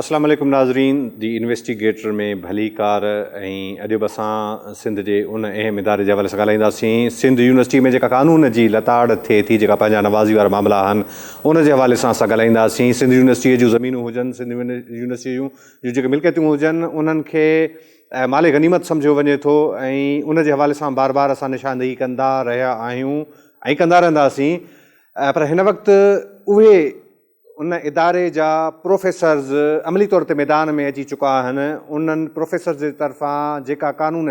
اسلام عليڪم ناظرين the investigator ۾ ڀليڪار ۽ اڄ به اسان سنڌ جي ان اهم اداري جي حوالي سان ڳالهائينداسين سنڌ يونيورسٽي ۾ جيڪا قانون جي لتاڙ ٿئي ٿي جيڪا پنهنجا نوازي وارا معاملا آهن ان جي حوالي سان اسان ڳالهائينداسين سنڌ يونيورسٽي جون زمينون هجن سنڌ يونيورسٽي جون جيڪي ملڪيتون هجن انهن کي مال غنيمت سمجهيو وڃي ٿو ۽ ان جي حوالي سان بار بار اسان نشاندهي ڪندا رهيا آهيون ۽ ڪندا رهنداسين پر هن وقت اهي ان اداري جا پروفيسرز عملي طور تي ميدان ۾ اچي چڪا آهن، انهن پروفيسرز جي طرفان جيڪا قانون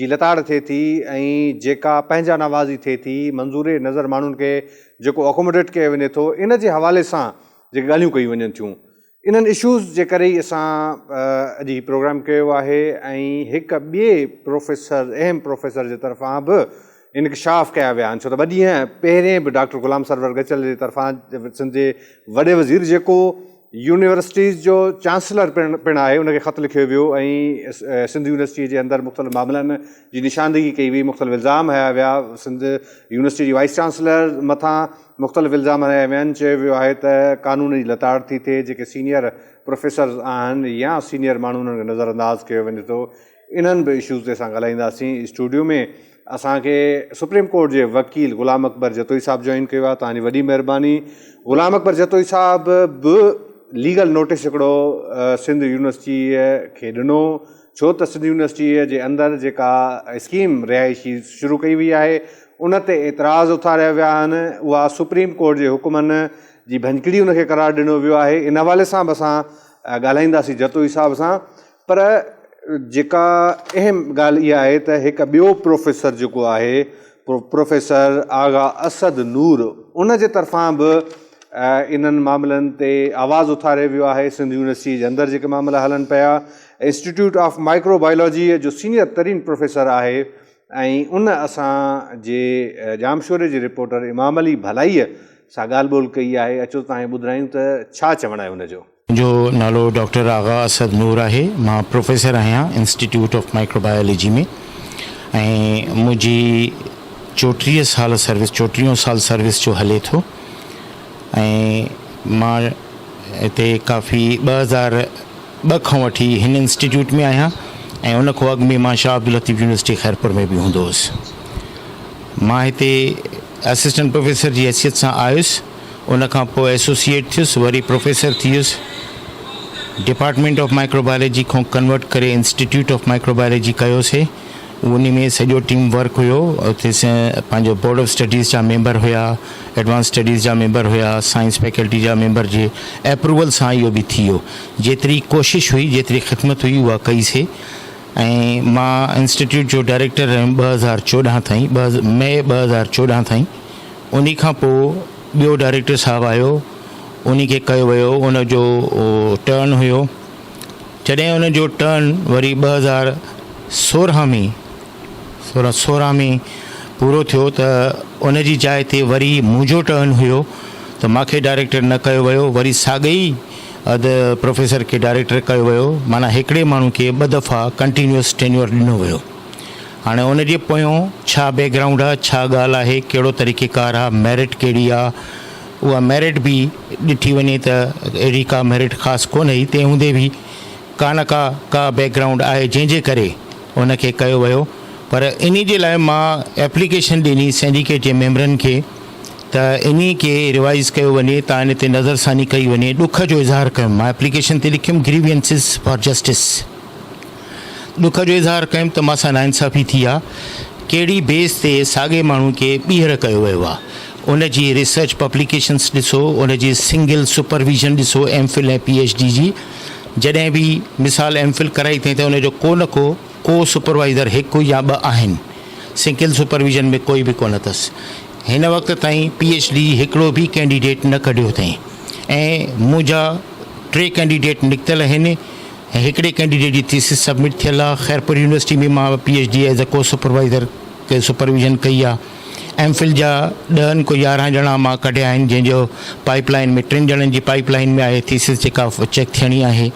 جي لتاڙ ٿئي ٿي ۽ جيڪا پنهنجا نوازي ٿئي ٿي، منظور نظر ماڻهن کي جيڪو اڪوموڊيٽ ڪيو وڃي ٿو، ان جي حوالي سان جيڪي ڳالهيون ڪيون وڃن ٿيون، انهن اشوز جي ڪري ئي اسان اڄ هي پروگرام ڪيو آهي ۽ هڪ ٻئي پروفيسر اهم پروفيسر جي طرفان به انڪشاف ڪيا ويا آهن ڇو ته ٻه ڏينهن پهرين به ڊاڪٽر غلام سرور ڳچل جي طرفان سنڌ جي وڏي وزير جيڪو يونيورسٽيز جو چانسلر پڻ پڻ آهي ان کي خط لکيو ويو ۽ سنڌ يونيورسٽي جي اندر مختلف معاملن جي نشاندهي ڪئي وئي مختلف الزام هنيا ويا سنڌ يونيورسٽي جي وائيس چانسلر مٿان مختلف الزام هنيا ويا آهن چيو ويو آهي ته قانون جي لتاڙ ٿي ٿئي جيڪي سينيئر پروفيسرز آهن يا سينيئر ماڻهو انهن کي نظر انداز ڪيو وڃي ٿو انهن به اشوز تي اسان ڳالهائينداسين اسٽوڊيو ۾ اسان کي سپريم ڪورٽ جي وڪيل غلام اڪبر جتوئي صاحب جوائن ڪيو آهي توهان جي وڏي مهرباني غلام اڪبر جتوئي صاحب به ليگل نوٽيس هڪڙو سنڌ يونيورسٽي کي ڏنو ڇو ته سنڌ يونيورسٽي جي اندر جيڪا اسڪيم رهائشي شروع ڪئي وئي آهي ان تي اعتراض اٿاريا ويا آهن اها سپريم ڪورٽ جي حڪمن جي ڀڃڪڙي ان کي قرار ڏنو ويو آهي ان حوالي سان به اسان ڳالهائينداسين جتوئي صاحب سان پر جيڪا اهم ڳالهه اها آهي ته هڪ ٻيو پروفيسر جيڪو آهي پروفيسر آغا اسد نور ان جي طرفان به انهن معاملن تي آواز اٿاريو ويو آهي سنڌ يونيورسٽي جي اندر جيڪي معاملا هلن پيا انسٽيٽيوٽ آف مائڪرو بائيولاجي جو سينيئر ترين پروفيسر آهي ۽ ان اسان جي ڄامشوري جي رپورٽر امام علي ڀلائيء سان ڳالهه ٻولهه ڪئي آهي اچو توهان کي ٻڌرايون ته ڇا چوڻ آهي ان جو. منهنجو نالو ڊاڪٽر آغا اسد نور آهي مان پروفيسر آهيان انسٽيٽيوٽ آف مائڪروبايولاجي ۾ ۽ منهنجي چوٽيهه سال سروس چوٽيهون سال سروس جو هلي ٿو ۽ مان هتي ڪافي 2002 کان وٺي هن انسٽيٽيوٽ ۾ آهيان ۽ ان کان اڳ ۾ مان شاهه عبداللطيف يونيورسٽي خيرپور ۾ به هوندو هوس مان هتي اسسٽنٽ پروفيسر جي حيثيت سان آيس ان کان پوء ايسوسيئيٽ ٿيس، وري پروفيسر ٿي ويس. ڊپارٽمينٽ آف مائڪروبائلاجي کان ڪنورٽ ڪري انسٽيٽيوٽ آف مائڪروبائلاجي ڪيوسي. انهي ۾ سڄو ٽيم ورڪ هيو. اتي پنهنجو بورڊ آف اسٽڊيز جا ميمبر هيا، ايڊوانس اسٽڊيز جا ميمبر هيا، سائنس فيڪلٽي جا ميمبر جي اپروول سان اهو به ٿي ويو. جيتري ڪوشش هئي، جيتري خدمت هئي اها ڪئي سي ۽ مان انسٽيٽيوٽ جو ڊائريڪٽر رهيم 2014 تائين، مئي 2014 تائين. انهي کان پوء ٻيو ڊائريڪٽر صاحب آيو انهي کي ڪيو ويو ان جو ٽرن هيو جڏهن ان جو ٽرن وري 2016 ۾ سورهن سورهن ۾ پورو ٿيو ته ان جي جاء تي وري منهنجو ٽرن هيو ته مانکي ڊائريڪٽر نه ڪيو ويو وري ساڳئي اڌ پروفيسر کي ڊائريڪٽر ڪيو ويو معنيٰ هڪڙي ماڻهو کي ٻه دفعا ڪنٽينيوس ٽينيور ڏنو ويو. هاڻي ان جي پويون ڇا بيڪ گرائونڊ آ، ڇا ڳالهه آهي، ڪهڙو طريقي ڪار آ، ميرٽ ڪهڙي آ، اها ميرٽ به ڏٺي وڃي ته اهڙي ڪا ميرٽ خاص ڪونه هئي، تنهن هوندي به ڪا نه ڪا ڪا بيڪ گرائونڊ آهي جنهن جي ڪري ان کي ڪيو ويو پر انهي جي لاء مان ايپليڪيشن ڏني سينڊيڪيٽ جي ميمبرن کي ته انهي کي ريوائيز ڪيو وڃي تان ان تي نظرثاني ڪئي وڃي، ڏک جو اظهار ڪيم مان ايپليڪيشن تي لکيم گريوينسز فار جسٽس. ڏک جو اظهار ڪيم ته مان سان ناانصافي ٿي آ، ڪهڙي بيس تي ساڳئي ماڻهو کي ٻيهر ڪيو ويو آ، ان جي ريسرچ پبليڪيشنس ڏسو، ان جي سنگل سپرويزن ڏسو M Phil ۽ P H D جي، جڏهن به مثال ايم فل ڪرائي اٿئي ته ان جو ڪو نه ڪو ڪو سپروائيزر هڪ يا ٻه آهن، سنگل سپرويزن ۾ ڪوئي به ڪونه اٿس. هن وقت تائين پي ايڇ ڊي هڪڙو به ڪينڊيڊيٽ نه ڪڍيو اٿئي ۽ منهنجا ٽي ڪينڊيڊيٽ نڪتل آهن. ۽ هڪڙي ڪينڊيڊيٽ جي ٿيسز سبمٽ ٿيل آ خيرپور يونيورسٽي ۾ مان P H D as a co supervisor supervision ڪئي آ ايم فل جا ڏهن ڪو يارهن ڄڻا مان ڪڍيا آهن جنهن جو پائپ لائن ۾ ٽن ڄڻن جي پائپ لائن ۾ آهي ٿيسز جيڪا چيڪ ٿيڻي آهي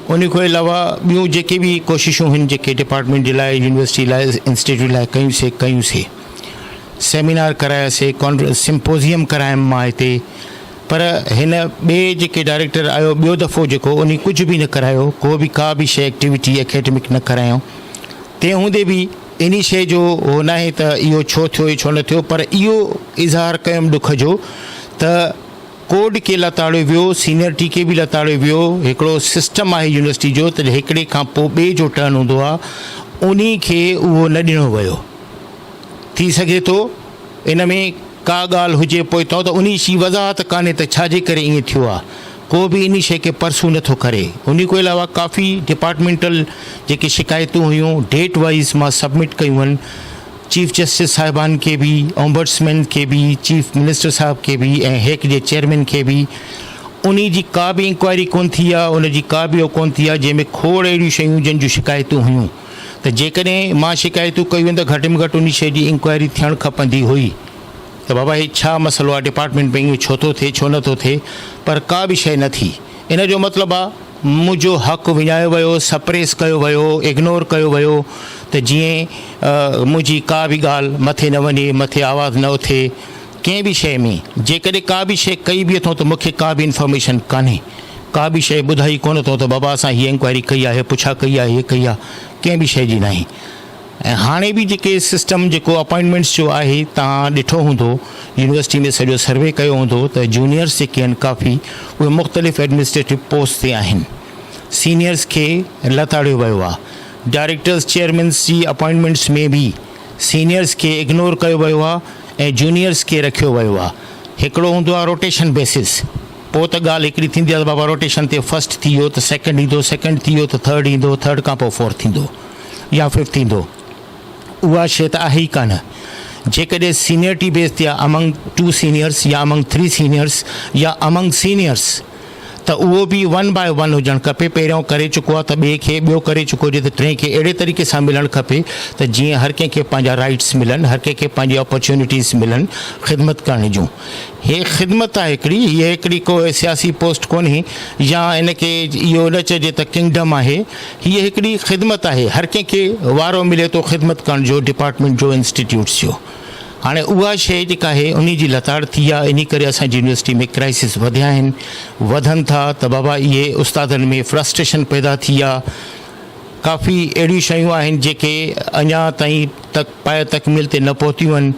ان کان علاوه ٻيون جيڪي به ڪوششون هن جيڪي ڊپارٽمينٽ جي لاء يونيورسٽي لاء انسٽيٽيوٽ لاء ڪيون سي ڪيون سي سيمينار ڪرايا سي سمپوزيم ڪرايم مان هتي. پر هن ٻئي جيڪي ڊائريڪٽر آيو ٻيو دفعو جيڪو انهي ڪجهه به نه ڪرايو ڪو به ڪا به شيء ايڪٽيوٽي اڪيڊمڪ نه ڪرايائون تنهن هوندي به انهي شيء جو هو ناهي ته اهو ڇو ٿيو ڇو نه ٿيو پر اهو اظهار ڪيم ڏک جو ته ڪوڊ کي لتاڙيو ويو سينيئرٽي کي به لتاڙيو ويو هڪڙو سسٽم آهي يونيورسٽي جو ته هڪڙي کان پوء ٻئي جو ٽرن هوندو آهي انهي کي اهو نه ڏنو ويو ٿي سگهي ٿو ان ۾ ڪا ڳالهه هجي پوئتان ته انهي شي وضاحت ڪانهي ته ڇا جي ڪري ائين ٿيو آهي. ڪو به انهي شي کي پرسو نه ٿو ڪري. انهي کان علاوه ڪافي ڊپارٽمينٽل جيڪي شڪايتون هيون ڊيٽ وائيز مان سبمٽ ڪيون هن چيف جسٽس صاحبان کي به، اومبڊسمين کي به، چيف منسٽر صاحب کي به ۽ هيڪ جي چيئرمين کي به. انهي جي ڪا به انڪوائري ڪونه ٿي آهي، ان جي ڪا به اهو ڪونه ٿي آهي جنهن ۾ کوڙ اهڙيون شيون جن جون شڪايتون هيون. ته جيڪڏهن مان شڪايتون ڪيون ته گهٽ ۾ گهٽ ان شيء جي انڪوائري ٿيڻ کپندي هئي ته بابا هي ڇا مسئلو آهي ڊپارٽمينٽ ۾ ائين ڇو ٿو ٿئي ڇو نه ٿو ٿئي پر ڪا به شيء نه ٿي ان جو مطلب آهي منهنجو حق وڃايو ويو سپريس ڪيو ويو اگنور ڪيو ويو ته جيئن منهنجي ڪا به ڳالهه مٿي نه وڃي مٿي آواز نه اٿي ڪنهن به شيء ۾ جيڪڏهن ڪا به شيء ڪئي به اٿئون ته مون کي ڪا به انفارميشن ڪانهي، ڪا به شيء ٻڌائي ڪونه اٿئون ته بابا اسان هيء انڪوائري ڪئي آهي، پڇا ڪئي آهي، هيء ڪئي آهي، ڪنهن به شيء جي ناهي. ۽ هاڻي به جيڪي سسٽم جيڪو اپائنٽمينٽس جو آهي توهان ڏٺو هوندو يونيورسٽي ۾ سڄو سروي ڪيو هوندو ته جونيئرس جيڪي آهن ڪافي اهي مختلف ايڊمنسٽريٽو پوسٽ تي آهن سينيئرس کي لتاڙيو ويو آهي ڊائريڪٽرس چيئرمينس جي اپائنٽمينٽس ۾ به سينيئرس کي اگنور ڪيو ويو آهي ۽ جونيئرس کي رکيو ويو آهي. هڪڙو هوندو آهي روٽيشن بيسز پوء ته ڳالهه هڪڙي ٿيندي آهي ته بابا روٽيشن تي فرسٽ ٿي ويو ته سيڪنڊ ايندو، سيڪنڊ ٿي ويو ته ٿرڊ ايندو، ٿرڊ کان پوء فورٿ ايندو يا ففٿ ايندو. اها شيء ته آهي ئي ڪانه. جيڪڏهن سينيئرٽي بيس تي آهي امنگ ٽو سينيئرس يا امنگ ٿري سينيئرس يا امنگ سينيئرس ته اهو به ون باء ون هجڻ کپي، پهريون ڪري چڪو آهي ته ٻئي کي، ٻيو ڪري چڪو هجي ته ٽئين کي، اهڙي طريقي سان ملڻ کپي ته جيئن هر ڪنهن کي پنهنجا رائيٽس ملن، هر ڪنهن کي پنهنجي اپرچونيٽيز ملن خدمت ڪرڻ جون. هي خدمت آهي هڪڙي، هيء هڪڙي ڪو سياسي پوسٽ ڪونهي يا ان کي اهو نه چئجي ته ڪنگڊم آهي، هيء هڪڙي خدمت آهي، هر ڪنهن کي وارو ملي ٿو خدمت ڪرڻ جو ڊپارٽمينٽ جو انسٽيٽيوٽس جو. هاڻي اها شيء جيڪا آهي انهي جي لتاڙ ٿي آهي انهي ڪري اسان جي يونيورسٽي ۾ ڪرائسس وڌيا آهن وڌن ٿا ته بابا اهي استادن ۾ فرسٽريشن پيدا ٿي آهي ڪافي اهڙيون شيون آهن جيڪي اڃا تائين تڪ پايه تڪميل تي نه پهتيون آهن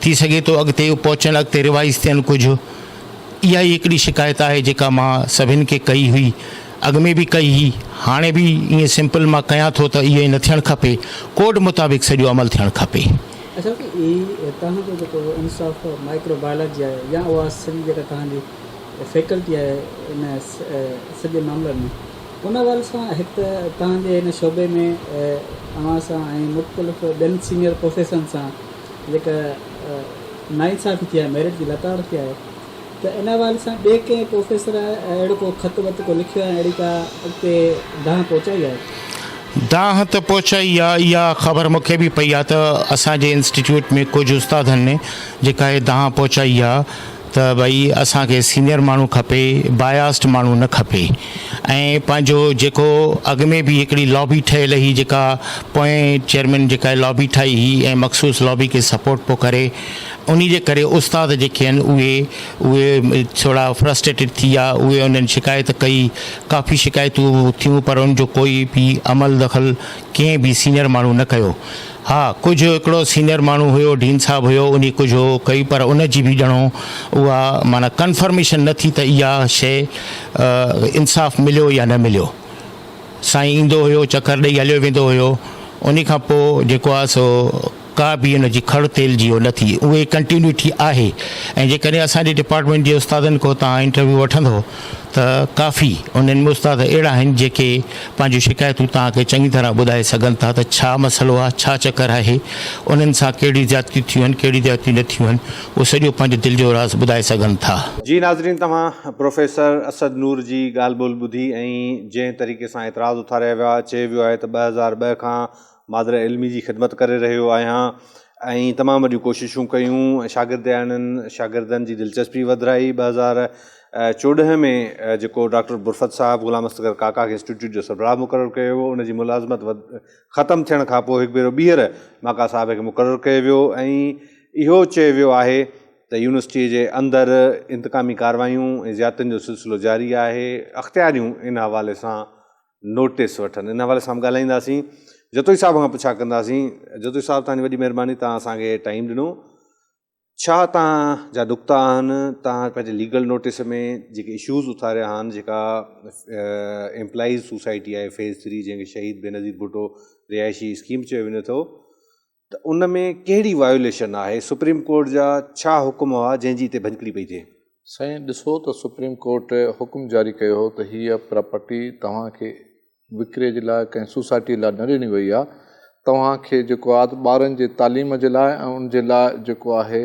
ٿي سگهي ٿو اڳتي پهچن اڳتي روائز ٿين ڪجهه اها ئي هڪڙي شڪايت آهي جيڪا مان سڀن کي ڪئي هئي اڳ ۾ به ڪئي هئي هاڻي به ائين سمپل مان ڪيان ٿو ته ائين نه ٿيڻ کپي ڪوڊ مطابق سڄو عمل ٿيڻ کپي. اڇا هي توهان جو جيڪو انسٽ آف مائڪرو بايولاجي آهي يا اها سڄي جيڪا توهان جي فيڪلٽي آهي ان سڄي معاملن ۾ ان حوالي سان هڪ ته توهان جي هن شعبي ۾ اوهان سان ۽ مختلف ٻين سينيئر پروفيسرن سان جيڪا ناانصافي ٿي آهي ميرٽ جي لتاڙ ٿي آهي ته ان حوالي سان ٻئي ڪنهن پروفيسر اهڙو ڪو خط وط ڪو لکيو آهي اهڙي ڪا اڳتي دانهن پهچائي آهي؟ دانهن ته پهچائي آهي اها خبر مون کي به پئي آهي ته اسان جي انسٽيٽيوٽ ۾ ڪجهه استادن جيڪا هي دانهن پهچائي آهي ته ڀئي اسان کي سينئر ماڻهو کپي باياسڊ ماڻهو نه کپي ۽ پنهنجو جيڪو اڳ ۾ به هڪڙي لابي ٺهيل هئي جيڪا پوئين چيئرمين جيڪا لابي ٺاهي هئي ۽ مخصوص لابي کي سپورٽ پيو ڪري انهي جي ڪري استاد جيڪي آهن اهي اهي ٿورا فرسٽريٽيڊ ٿي ويا اهي انهن شڪايت ڪئي ڪافي شڪايتون ٿيون پر ان جو ڪوئي به عمل دخل ڪنهن به سينئر ماڻهو نه ڪيو ها ڪجهه هڪڙو سينئر ماڻهو هيو ڊين صاحب هيو انهي ڪجهه هو ڪئي پر ان جي به ڄڻو اها معنيٰ ڪنفرميشن نه ٿي ته اها شيء انصاف مليو يا نه مليو سائين ايندو هيو چڪر ڏئي هليو ويندو هيو انهي کان پوء جيڪو آهي سو ڪا به ان جي کڙ تيل جي نه ٿي اهي ڪنٽينيوٽي آهي ۽ جيڪڏهن اسان جي ڊپارٽمينٽ جي استادن کان توهان انٽرويو وٺندو ته ڪافي انهن ۾ استاد اهڙا آهن جيڪي پنهنجون شڪايتون توهان کي چڱي طرح ٻڌائي سگهن ٿا ته ڇا مسئلو آهي ڇا چڪر آهي انهن سان ڪهڙيون زيادتيون ٿيون آهن ڪهڙيون زيادتيون نه ٿيون آهن اهو سڄو پنهنجو دل جو راز ٻڌائي سگهن ٿا. جي ناظرين توهان پروفيسر اسد نور جي ڳالهه ٻولهه ٻڌي ۽ جنهن طريقي سان اعتراض اٿاريا ويا چيو ويو آهي ته 2002 کان مادر علمي جي خدمت ڪري رهيو آهيان ۽ تمام وڏيون ڪوششون ڪيون شاگردياڻين شاگردن جي دلچسپي وڌرائي 2014 ۾ جيڪو ڊاڪٽر برفت صاحب غلام اصغر ڪاڪا کي انسٽيٽيوٽ جو سربراهه مقرر ڪيو ويو ان جي ملازمت ختم ٿيڻ کان پوء هڪ ڀيرو ٻيهر ماڪا صاحب کي مقرر ڪيو ويو ۽ اهو چيو ويو آهي. ته يونيورسٽي جي اندر انتقامي ڪاروايون ۽ زيادتين جو سلسلو جاري آهي، اختياريون ان حوالي سان نوٽيس وٺن. ان حوالي سان به ڳالهائينداسين. جتوئي صاحب کان پڇا ڪنداسين. جتوئي صاحب توهان جي وڏي مهرباني توهان اسان کي ٽائيم ڏنو. ڇا توهان جا نقطا آهن توهان پنهنجي ليگل نوٽيس ۾ جيڪي اشوز اٿاريا آهن جيڪا ايمپلائيز سوسائٽي آهي فيز ٿري جنهن کي شهيد بينظير ڀٽو رهائشي اسڪيم چيو وڃي ٿو ته ان ۾ ڪهڙي وايوليشن آهي سپريم ڪورٽ جا ڇا حڪم هئا جنهن جي هتي ڀڃڪڙي پئي ٿئي. سائين ڏسو ته سپريم ڪورٽ حڪم جاري ڪيو هو ته هيء پراپرٽي توهان کي وڪري جي لاء ڪنهن سوسائٽي لاء نه ڏني وئي آهي توهان کي جيڪو آهي ٻارن جي تعليم جي لاء ۽ ان جي لاء جيڪو آهي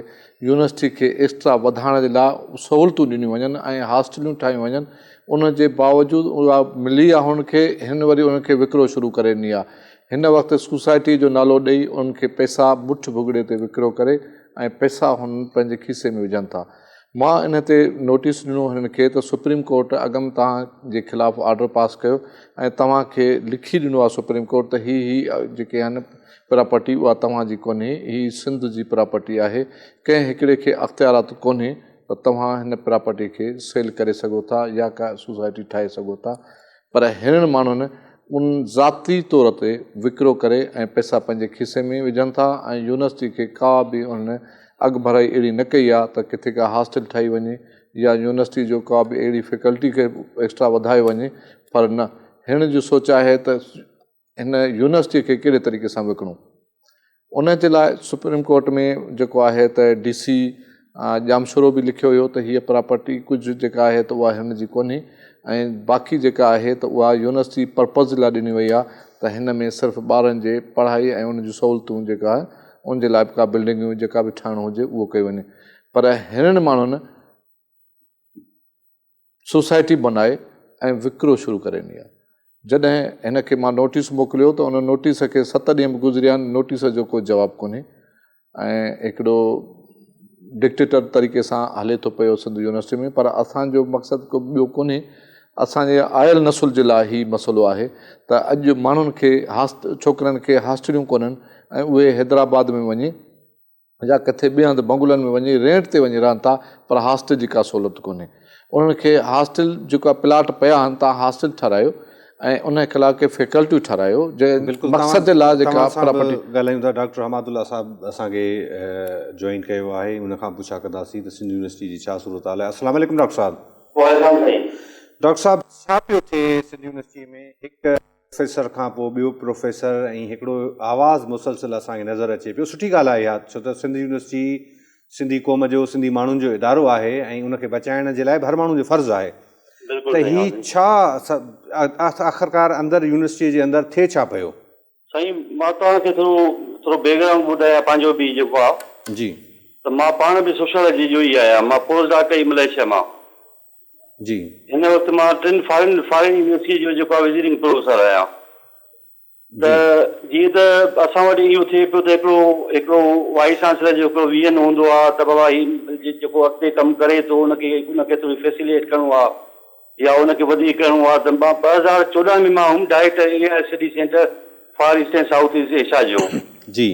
يونيورسٽي کي ايڪسٽرا وڌائڻ جي لاء سهولتون ڏنيون وڃن ۽ هاسٽلون ٺاهيون وڃن ان جي باوجود اها ملي آهي هن کي هن وري ان کي وڪرو شروع ڪري ڏني آهي هن وقت سوسائٽي جو نالو ڏئي انهن کي پئسا مٺ ڀڳڙي تي وڪرو ڪري ۽ پئسا هن پنهنجي کيسي ۾ وجهن ٿا مان ان تي نوٽيس ڏنو هنن کي ته سپريم ڪورٽ اڳم توهان جي خلاف آرڊر پاس ڪيو ۽ توهان کي لکي ڏنو آهي سپريم ڪورٽ ته هي هي جيڪي آهن پراپرٽي اها توهان جي ڪونهي هي سنڌ جي پراپرٽي آهي ڪنهن هڪڙي کي اختيارات ڪونهي ته توهان هن پراپرٽي کي سيل ڪري سگهو ٿا يا ڪا سوسائٽي ٺاهي سگهو ٿا پر هنن ماڻهن ان ذاتي طور تي وڪرو ڪري ۽ پئسا پنهنجي کيسي ۾ وجهن ٿا ۽ يونيورسٽي کي ڪا به انهن اڳڀرائي اهڙي نه ڪئي آهي ته ڪٿي ڪا هاسٽل ٺاهي وڃي يا يونيورسٽي جو ڪا به اهڙي فيڪلٽي کي ايڪسٽرا وڌايو وڃي پر نه هنن جي سوچ آهي ته هن يونيورسٽي کي ڪهڙي طريقي سان وڪڻون. ان جي لاء سپريم ڪورٽ ۾ جيڪو آهي ته ڊي سي ڄامشورو به لکيو هيو ته هيء پراپرٽي ڪجهه جيڪا آهي ته اها هن جي ڪونهي ۽ باقي جيڪا آهي ته اها يونيورسٽي پرپز لاء ڏني وئي آهي ته هن ۾ صرف ٻارن جي پڙهائي ۽ ان جون سهولتون جيڪا آهي ان جي لاء به ڪا بلڊنگون جيڪا به ٺاهڻو هجي اهو ڪيو وڃي پر هنن ماڻهن سوسائٽي بنائي ۽ وڪرو شروع ڪري ڏني آهي. جڏهن هن کي مان نوٽيس موڪليو ته ان نوٽيس کي ست ڏينهن به گذريا آهن نوٽيس جو ڪو جواب ڪونهي ۽ هڪڙو ڊڪٽيٽر طريقي سان هلي ٿو پيو سنڌ يونيورسٽي ۾ پر اسان جو مقصد ڪو ٻيو ڪونهي اسان جي آيل نسل جي لاء هي مسئلو آهي ته اڄ ماڻهن کي هاست ڇوڪرن کي هاسٽليون ڪونهن ۽ اهي حيدرآباد ۾ وڃي يا ڪٿي ٻئي هنڌ بنگلن ۾ وڃي رينٽ تي وڃي رهن ٿا پر هاسٽل جي ڪا سهولت ڪونهي انهن کي هاسٽل جيڪا پلاٽ پيا آهن تان هاسٽل ٺهرايو ۽ ان کي ڪي فيڪلٽيون ٺهرايو جنهن مقصد جي لاء جيڪا پراپرٽي ڳالهايون ٿا ڊاڪٽر حماد الله صاحب اسان کي جوائن ڪيو آهي ان کان پڇا ڪنداسين ته سنڌ يونيورسٽي جي ڇا صورتحال آهي السلام عليڪم ڊاڪٽر صاحب. وعليڪم سائين. ڊاڪٽر صاحب ڇا پيو ٿئي سنڌ يونيورسٽي ۾ هڪ پروفيسر کان پوء ٻيو پروفيسر ۽ هڪڙو آواز مسلسل اسان کي نظر اچي پيو سٺي ڳالهه آهي اها ڇو ته سنڌ يونيورسٽي سنڌي قوم جو سنڌي ماڻهن جو ادارو آهي ۽ ان کي بچائڻ جي لاء به هر ماڻهو جو فرض آهي ته هي ڇا آخرڪار اندر يونيورسٽي جي اندر ٿئي ڇا پيو؟ سائين مان توهان کي ٿورو ٿورو بيڪ گرائونڊ ٻڌايان پنهنجو به جيڪو آهي جي ته مان پاڻ به سوشيالاجي جو ئي آهيان مان پوسٽ ڊاڪ ڪئي ملائيشيا مان جي. هن وقت مان ٽن فارين فارين يونيورسٽي جو جيڪو آهي وزيٽنگ پروفيسر آهيان ته جيئن ته اسان وٽ اهو ٿئي پيو ته هڪڙو هڪڙو وائيس چانسلر جو هڪڙو ويزن هوندو آهي ته بابا هي جيڪو اڳتي ڪم ڪري ٿو ان کي ان کي ٿوري فيسليٽ ڪرڻو آهي يا ان کي وڌيڪ ڪرڻو آهي ته مان 2014 ۾ مان هيم director A I study centre far east ۽ south east Asia جو. جي.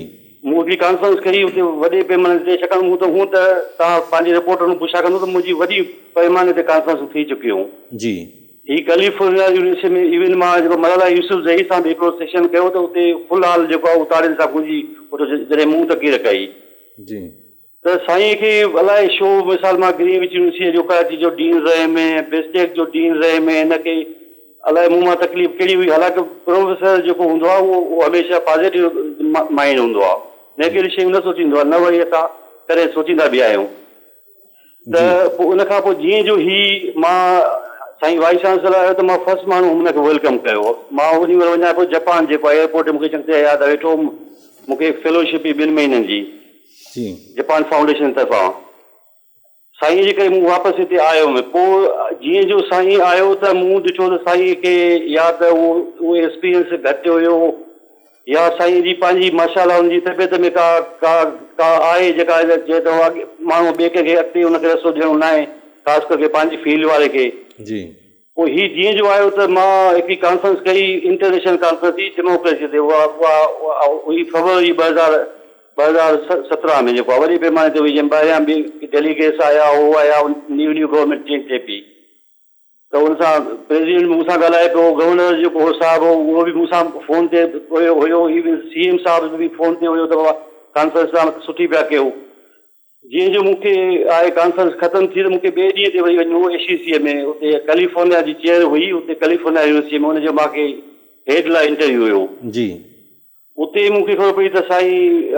مون هڪڙي ڪانفرنس ڪئي اتي وڏي پيماني تي ڇاڪاڻ مون ته هونء ته توهان پنهنجي رپورٽرن کان پڇا ڪندو ته منهنجي وڏي پيماني تي ڪانفرنسون ٿي چڪيون. جي. هي ڪئليفورنيا يونيورسٽي ۾ ايون مان جيڪو ملالا يوسف زئي سان به هڪڙو سيشن ڪيو ته اتي فل هال جيڪو آهي اهو تاڙين سان گونجي اٿيو جڏهن مون تقرير ڪئي. جي. ته سائين کي الائي ڇو مثال مان گرين وچ يونيورسٽيء جو ڪراچي جو ڊين رهيم، بيسٽيڪ جو ڊين رهيم، هن کي الائي مون مان تڪليف ڪهڙي هئي، حالانڪه پروفيسر جيڪو هوندو آهي اهو اهو هميشه پازيٽو مائينڊ هوندو آهي، نيگيٽو شيون نه سوچيندو آهي، نه وري اسان ڪڏهن سوچيندا به آهيون. ته پوء ان کان پوء جيئن جو هي مان سائين وائيس چانسلر آيو ته مان فرسٽ ماڻهو هن کي welcome ڪيو، مان اوڏي مهل وڃان پيو جپان جيڪو آهي ايئرپورٽ تي مون کي چڱي طرح ياد آهي ويٺو هوم، مون کي فيلوشپ هئي ٻن مهينن جي. جي. جپان فائونڊيشن طرفان سائين جي ڪري مون واپس هتي آيو هيم پوء جيئن جو سائين آيو ته مون ڏٺو ته سائين کي يا ته اهو اهو ايڪسپيرينس گهٽ هيو يا سائين جي پنهنجي ماشاء الله ان جي طبيعت ۾ ڪا ڪا ڪا آهي جيڪا چئي ته ماڻهو ٻئي ڪنهن کي اڳتي ان کي رستو ڏيڻو ناهي خاص ڪري پنهنجي فيلڊ واري کي. جي. پوء هي جيئن جو آيو ته مان هڪڙي ڪانفرنس ڪئي انٽرنيشنل ڪانفرنس هئي ڊيموڪريسي تي اها اها هئي فيبروري 2017 ۾ جيڪو آهي وڏي پيماني تي هئي جنهن ٻاهريان به ڊيليگيٽس آيا هو آيا نيو نيو گورنمينٽ چينج ٿئي پئي ته ان سان پريزيڊنٽ مون سان ڳالهائي پيو گورنر جيڪو هو صاحب هو اهو به مون سان فون تي هيو هيو ايون سي ايم صاحب به فون تي هيو ته بابا ڪانفرنس توهان سٺي پيا ڪيو جيئن جو مون کي آهي ڪانفرنس ختم ٿي ته مون کي ٻئي ڏينهن تي وري وڃڻو هو اي سي سي ۾ اتي ڪئليفورنيا جي چيئر هئي اتي ڪئليفورنيا يونيورسٽي ۾ ان جو مان کي هيڊ لاء انٽرويو هيو. جي. اتي مون کي خبر پئي ته سائين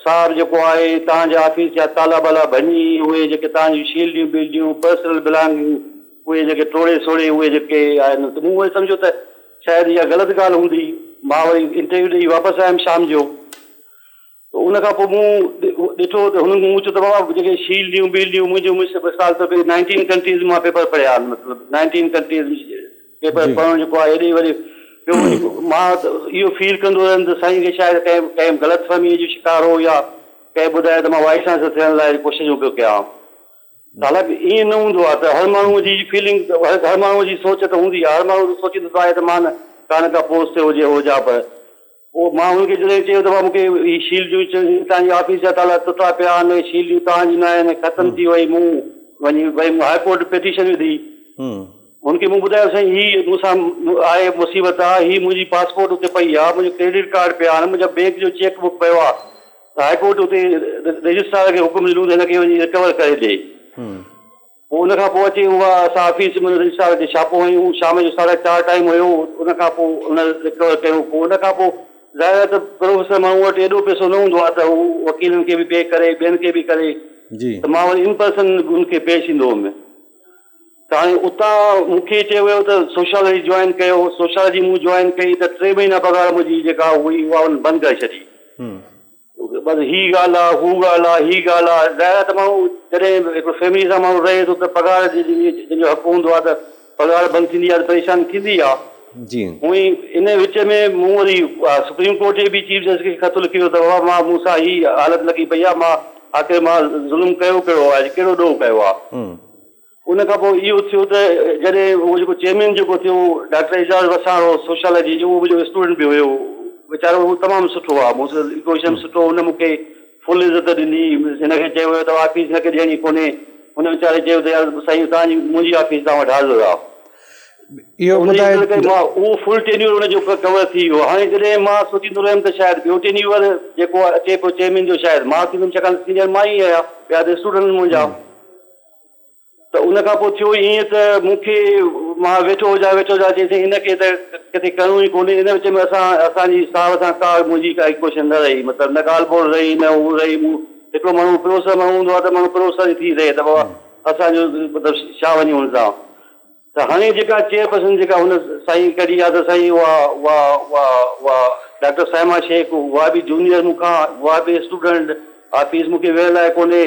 صاحب جيڪو آهي توهان جي آفيس جا تالا بالا ڀڃي اهي جيڪي توهان جون شيلڊيون بيلڊيون پرسنل بلانگنگ اهي جيڪي ٽوڙي سوڙي اهي جيڪي آهن ته مون وري سمجهيو ته شايد اها غلط ڳالهه هوندي مان وري انٽرويو ڏئي واپس آيم شام جو. ته ان کان پوء مون ڏٺو ته هنن مون چيو ته بابا جيڪي شيلڊيون بيلڊيون منهنجون مثال طور تي نائنٽين ڪنٽريز مان پيپر پڙهيا آهن مطلب نائنٽين ڪنٽريز پيپر پڙهڻ جيڪو آهي ايڏي وڏي ٻيو وري مان ته اهو فيل ڪندو رهيم ته سائين کي شايد ڪنهن ڪنهن غلط فهميء جو شڪار هو يا ڪنهن ٻڌايو ته مان وائيس چانسلر ٿيڻ لاء ڪوششون پيو ڪيان حالانڪ ائين نه هوندو آهي ته هر ماڻهوء جي فيلنگ هر ماڻهوء جي سوچ ته هوندي آهي هر ماڻهو سوچيندو ته آهي ته مان ڪا نه ڪا پوسٽ تي هجي هجان پر پوء مان هن کي جڏهن چيو ته بابا مون کي هي شيلڊيون توهان جي آفيس جا تالا ٽٽا پيا آهن ۽ شيلڊيون توهان جون نه آهن ختم ٿي وئي مون وڃي وري مون هاء ڪورٽ پٽيشن وڌي هن کي مون ٻڌايو سائين هي مون سان آهي مصيبت آهي هي منهنجي پاسپورٽ اتي پئي آهي منهنجو ڪريڊٽ ڪارڊ پيا آهن منهنجا بينڪ جو چيڪ بڪ پيو آهي ته هاء ڪورٽ اتي رجسٽرار کي حڪم ڏنو ته هن کي وڃي رڪور ڪري ڏي. پوء ان کان پوء اچي اها اسان آفيس ۾ رجسٽرار کي ڇاپو هنيو شام جو ساڍا چار ٽائيم هيو ان کان پوء ان رڪور ڪيو پوء ان کان پوء ظاهر آهي ته پروفيسر ماڻهو وٽ ايڏو پئسو نه هوندو آهي ته هو وڪيلن کي به پي ڪري ٻين کي به ڪري جي. ته مان وري ان پرسن ان کي پيش ايندو هيم ته هاڻي اتان مون کي چيو ويو ته سوشالاجي جوائن ڪيو سوشالاجي مون جوائن ڪئي ته ٽي مهينا پگهار منهنجي جيڪا هئي اها ان بند ڪري ڇڏي. بس هي ڳالهه آ، هو ڳالهه آ، هي ڳالهه آ. ظاهر آ ته ماڻهو جڏهن هڪڙو فيملي سان ماڻهو رهي ٿو ته پگهار جنهن جو حق هوندو آ ته پگهار بند ٿيندي آ ته پريشاني ٿيندي آ. جي. هونئن ان وچ ۾ مون وري سپريم ڪورٽ جي به چيف جسٽس کي خط لکيو ته بابا مان مون سان هي حالت لڳي پئي آ مان آخر مان ظلم ڪيو ڪهڙو آ ڪهڙو ڏوهه ڪيو آ. ان کان پوء اهو ٿيو ته جڏهن اهو جيڪو چيئرمين جيڪو ٿيو ڊاڪٽر اعجاز وساڻ هو سوشيالاجي جو اهو منهنجو اسٽوڊنٽ به هيو ويچارو هو تمام سٺو آهي مون سان اڪويشن سٺو هن مون کي فل عزت ڏني هن کي چيو ويو ته آفيس هن کي ڏيڻي ڪونهي هن ويچاري چيو ته يار سائين توهان جي منهنجي آفيس توهان وٽ حاضر آهي اهو ان جي ٻڌائي عزت ڪئي مان اهو فل ٽينيور ان جو ڪور ٿي ويو هاڻي جڏهن مان سوچيندو رهيم ته شايد ٻيو ٽينيور جيڪو اچي پيو چيئرمين جو شايد مان ٿيندم ڇاڪاڻ ته سينيئر مان ئي آهيان ٻيا ته اسٽوڊنٽ منهنجا ته ان کان پوء ٿيو ائين ته مون کي مان ويٺو هجان ويٺو هجان چيائين سائين هن کي ته ڪٿي ڪرڻو ئي ڪونهي ان وچ ۾ اسان اسان جي صاحب سان ڪا منهنجي ڪا ايڪويشن نه رهي مطلب نه ڳالهه ٻولهه رهي نه هو رهي مون هڪڙو ماڻهو پروفيسر ماڻهو هوندو آهي ته ماڻهو پروفيسر ئي ٿي رهي ته بابا اسان جو مطلب ڇا وڃي هن سان ته هاڻي جيڪا چيئرپرسن جيڪا هن سائين ڪڍي آ ته سائين اها اها اها اها ڊاڪٽر صائمه شيخ اها به جونيئر مون کان اها به اسٽوڊنٽ آفيس مون کي ويل آهي ڪونهي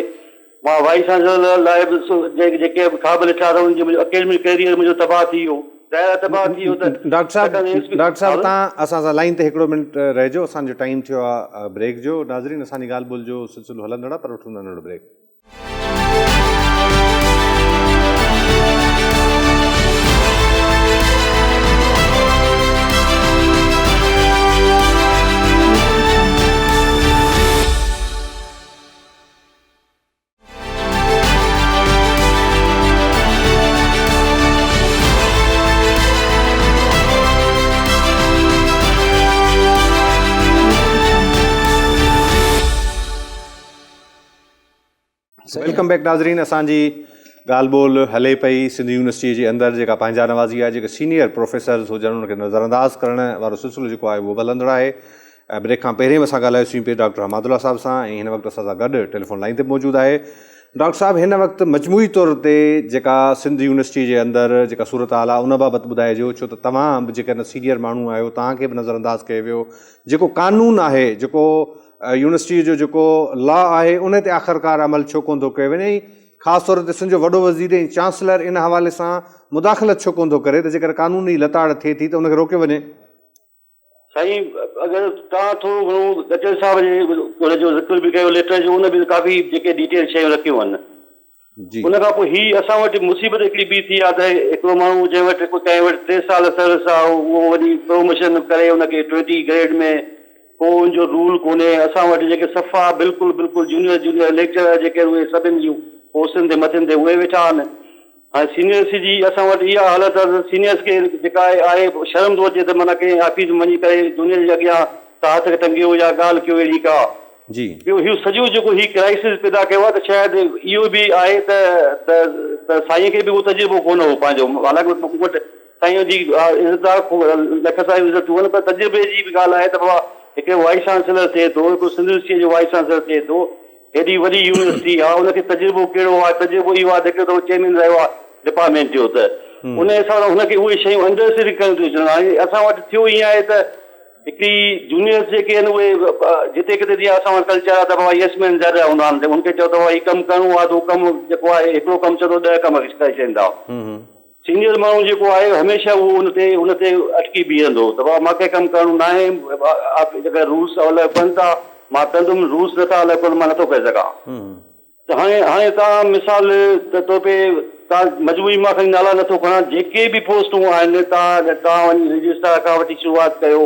مان وائيس چانسلر لاء به جيڪي به خواب ڏٺا ته انهن جو منهنجو اڪيڊمڪ ڪيريئر منهنجو تباهه ٿي ويو ظاهر آهي تباهه ٿي ويو ته ڊاڪٽر صاحب ڊاڪٽر صاحب تان اسان سان لائين تي هڪڙو منٽ رهجو اسان جو ٽائيم ٿيو آ بريڪ جو ناظرين اسان جي ڳالهه ٻولهه جو سلسلو هلندڙ آ پر وٺون ٿا ننڍڙو بريڪ. Welcome back ناظرين اسان جي ڳالهه ٻولهه هلي پئي سنڌ يونيورسٽي جي اندر جيڪا پنهنجا نوازي آهي جيڪي سينيئر پروفيسرز هجن انهن کي نظرانداز ڪرڻ وارو سلسلو جيڪو آهي اهو به هلندڙ آهي بريڪ کان پهرين به اسان ڳالهايوسين پي ڊاڪٽر حماد الله صاحب سان ۽ هن وقت اسان سان گڏ ٽيليفون لائين تي موجود آهي ڊاڪٽر صاحب هن وقت مجموعي طور تي جيڪا سنڌ يونيورسٽي جي اندر جيڪا صورتحال آهي ان بابت ٻڌائجو ڇو ته توهان به جيڪڏهن سينيئر ماڻهو آهيو توهان کي به نظرانداز ڪيو ويو جيڪو قانون آهي جيڪو يونيورسٽيء جو جيڪو لا آهي ان تي آخرڪار عمل ڇو ڪونه ٿو ڪيو وڃي ۽ خاص طور تي سنڌ جو وڏو وزير ۽ چانسلر ان حوالي سان مداخلت ڇو ڪونه ٿو ڪري ته جيڪر قانوني لتاڙ ٿئي ٿي ته ان کي روڪيو وڃي. سائين اگر توهان ٿورو گهڻو ڏچل صاحب جي ان جو ذڪر به ڪيو ليٽر جو ان به ڪافي جيڪي ڊيٽيل شيون رکيون آهن جي. ان کان پوء هي اسان وٽ مصيبت هڪڙي ٻي ٿي آهي ته هڪڙو ماڻهو جنهن وٽ ڪنهن وٽ ٽي سال سروس آهي اهو وڃي پروموشن ڪري ان کي ٽوئنٽي گريڊ ۾ ڪو ان جو رول ڪونهي اسان وٽ جيڪي صفا بلڪل بلڪل جونيئر جونيئر ليڪچرر جيڪي آهن اهي سڀن جون پوسٽن تي مٿين تي اهي ويٺا آهن هاڻي سينيئرس جي اسان وٽ اها حالت آهي ته سينيئرس کي جيڪا آهي شرم ٿو اچي ته معنيٰ ڪنهن آفيس ۾ وڃي ڪري جونيئر جي اڳيان ته هٿ ٽنگيو يا ڳالهه ڪيو اهڙي ڪا. جي. ٻيو هيو سڄو جيڪو هي ڪرائسس پيدا ڪيو آهي ته شايد اهو به آهي ته ته ته سائين کي به اهو تجربو ڪونه هو پنهنجو حالانڪه مون وٽ سائين جي عزت آهي لک سائين عزتون آهن پر تجربي جي به ڳالهه آهي ته بابا هڪ وائيس چانسلر ٿئي ٿو هڪ سنڌ يونيورسٽيء جو وائيس چانسلر ٿئي ٿو هيڏي وڏي يونيورسٽي آهي ان کي تجربو ڪهڙو آهي تجربو اهو آهي ته هڪ دفعو چيئرمين رهيو آهي ڊپارٽمينٽ جو ته ان حساب سان هن کي اهي شيون انڊرسٽينڊ ڪرڻ ٿيون اچن هاڻي اسان وٽ ٿيو ائين آهي ته هڪڙي جونيئرس جيڪي آهن اهي جتي ڪٿي جيئن اسان وٽ ڪلچر آهي ته بابا يس مين زياده هوندا آهن ته ان کي چئو ته بابا هي ڪم ڪرڻو آهي ته هو ڪم جيڪو آهي هڪڙو ڪم چوندو ڏهه ڪم ڪري ڇڏيندا. سينيئر ماڻهو جيڪو آهي هميشه اهو ان تي ان تي اٽڪي بيهندو ته بابا مان کي ڪم ڪرڻو ناهي جيڪڏهن رولس الائو ڪن ٿا مان ڪندم رولس نٿا الائو ڪن مان نٿو ڪري سگهان. ته هاڻي هاڻي توهان مثال ته طور تي توهان مجموعي مان کڻي نالا نٿو کڻان جيڪي به پوسٽون آهن توهان توهان وڃي رجسٽرار کان وٺي شروعات ڪيو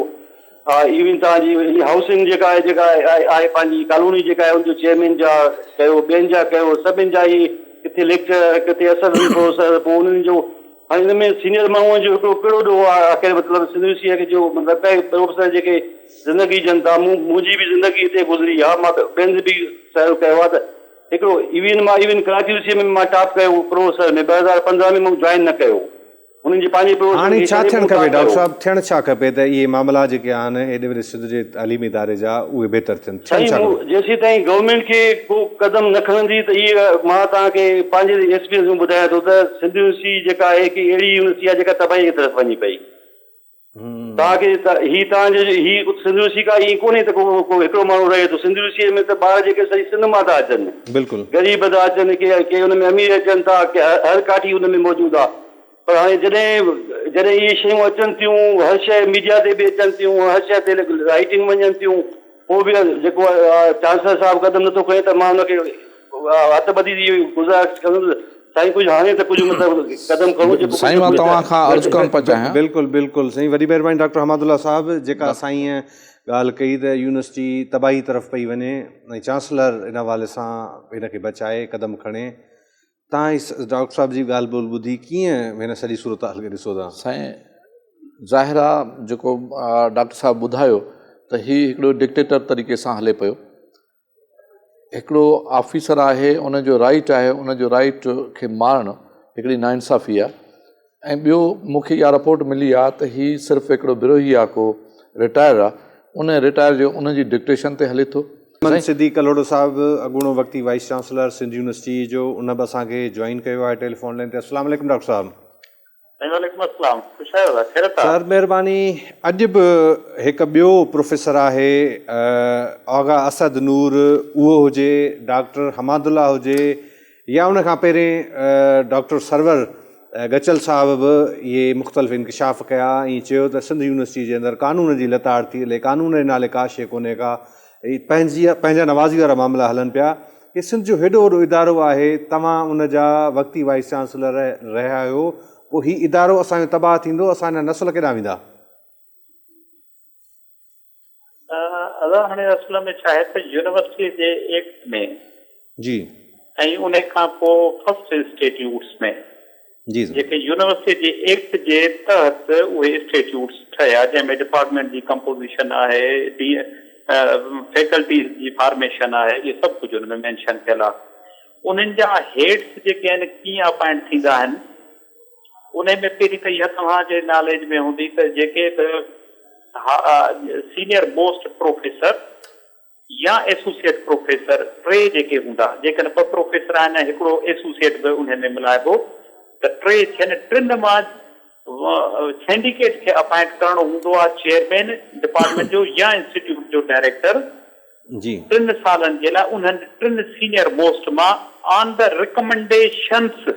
ها ايون توهان جي هي هائوسنگ جيڪا آهي جيڪا آهي پنهنجي ڪالوني جيڪا آهي ان جو چيئرمين جا ڪيو ٻين جا ڪيو سڀن جا هي ڪٿي ليڪچرر ڪٿي اسسٽنٽ پروفيسر پوء انهن جو هاڻي ان ۾ سينيئر ماڻهوء جو هڪڙو ڪهڙو ڏوهه آهي آخر مطلب سنڌ يونيورسٽيء جو مطلب ڪئي پروفيسر جيڪي زندگي جن ٿا مون منهنجي به زندگي هتي گذري آهي مان ٻين به سهيو ڪيو آهي ته هڪڙو ايون مان ايون ڪراچي يونيورسٽيء ۾ مان ٽاپ ڪيو پروفيسر ۾ 2015 ۾ مون جوائن نه ڪيو انهن جي پنهنجي پروفيسر هاڻي کي ڇا ڇڏي ٿيڻ مون کپي ٽاپ ڊاڪٽر ڪيو. صاحب ٿيڻ ڇا کپي ته اهي معاملا جيڪي آهن هيڏي وڏي سنڌ جي تعليمي اداري جا اهي بهتر ٿين ٿيڻ سائين ڇا مون کپي؟ جيسيتائين گورنمينٽ کي ڪو قدم نه کڻندي ته اهي مان توهان کي پنهنجي ايڪسپيرينس ۾ ٻڌايان ٿو ته سنڌ يونيورسٽي جيڪا آهي هڪ اهڙي يونيورسٽي آهي جيڪا تباهي جي طرف وڃي پئي توهان کي هي توهان جو هي سنڌ يونيورسٽي ڪا ائين ڪونهي ته ڪو ڪو هڪڙو ماڻهو رهي ٿو سنڌ يونيورسٽي ۾ ته ٻار جيڪي سڄي سنڌ مان ٿا اچن بلڪل. غريب ٿا اچن ڪي ڪي ان ۾ امير اچن ٿا ڪي هر ڪاٺي ان ۾ موجود آهي پر هاڻي جڏهن جڏهن اهي شيون اچن ٿيون هر شيء ميڊيا تي به اچن ٿيون هر شيء تي رائيٽنگ وڃن ٿيون پوء به جيڪو چانسلر صاحب قدم نٿو کڻي ته مان ان کي هٿ ٻڌي اهو گذارش ڪندس سائين ڪجهه هاڻي ته ڪجهه مطلب قدم کڻو جيڪو سائين مان توهان کان عرض ڪرڻ پيو چاهيان. بلڪل بلڪل سائين وڏي مهرباني ڊاڪٽر حماد الله صاحب جيڪا سائين ڳالهه ڪئي ته يونيورسٽي تباهي طرف پئي وڃي ۽ چانسلر ان حوالي سان ان کي بچائي قدم کڻي توهان هي ڊاڪٽر صاحب جي ڳالهه ٻولهه ٻڌي ڪيئن هن سڄي صورتحال کي ڏسو ٿا؟ سائين ظاهر آ جيڪو ڊاڪٽر صاحب ٻڌايو ته هي هڪڙو ڊڪٽيٽر طريقي سان هلي پيو هڪڙو آفيسر آهي ان جو رائيٽ آهي ان جو رائيٽ کي مارڻ هڪڙي ناانصافي آ ۽ ٻيو مون کي اها رپورٽ ملي آ ته هي صرف هڪڙو بروهي آ ڪو رٽائر آ ان رٽائر جو ان جي ڊڪٽيشن تي هلي ٿو. محمد صديق ڪلهوڙو صاحب اڳوڻو وقتي وائيس چانسلر سنڌ يونيورسٽي جو ان به اسان کي جوائن ڪيو آهي ٽيليفون لائين تي السلام عليڪم ڊاڪٽر صاحب. سائين وعليڪم السلام خوش آهيو ادا خيريت آ. سر مهرباني اڄ به هڪ ٻيو پروفيسر آهي آغا اسد نور اهو هجي ڊاڪٽر حماد الله هجي يا ان کان پهرين ڊاڪٽر سرور گچل صاحب به اهي مختلف انڪشاف ڪيا ۽ چيو ته سنڌ يونيورسٽي جي اندر قانون جي لتاڙ ٿي هلي قانون جي نالي ڪا شيء ڪونهي ڪا پنهنجي پنهنجا نوازي وارا معاملا هلن پيا هي سنڌ جو هيڏو وڏو ادارو آهي توهان ان جا وقتي وائيس چانسلر رهيا آهيو پوء هي ادارو اسان جو تباهه ٿيندو اسان جا نسل ڪيڏانهن ويندا؟ ادا هاڻي اصل ۾ ڇا آهي ته يونيورسٽي جي ايڪٽ ۾ جي. ۽ ان کان پوء فرسٽ انسٽيٽيوٽس ۾ جي سر. جيڪي يونيورسٽي جي ايڪٽ جي تحت اهي اسٽيٽيوٽس ٺهيا جنهن ۾ ڊپارٽمينٽ جي ڪمپوزيشن آهي ڊي فيڪلٽيز جي فارميشن آهي اهي سڀ ڪجهه ان ۾ مينشن ٿيل آهي انهن جا هيڊس جيڪي آهن ڪيئن اپائنٽ ٿيندا آهن انهي ۾ پهرين ته اها توهان جي ناليج ۾ هوندي ته جيڪي به سينيئر موسٽ پروفيسر يا ايسوسيئيٽ پروفيسر ٽي جيڪي هوندا، جيڪڏهن ٻه پروفيسر آهن ۽ هڪڙو ايسوسيئيٽ به انهي ۾ ملائبو ته ٽي ٿين، ٽن مان سينڊيڪيٽ کي اپائنٽ ڪرڻو هوندو آهي چيئرمين ڊپارٽمينٽ جو يا انسٽيٽيوٽ جو ڊائريڪٽر جي. ٽن سالن جي لاء انهن ٽن سينيئر موسٽ مان آن the recommendations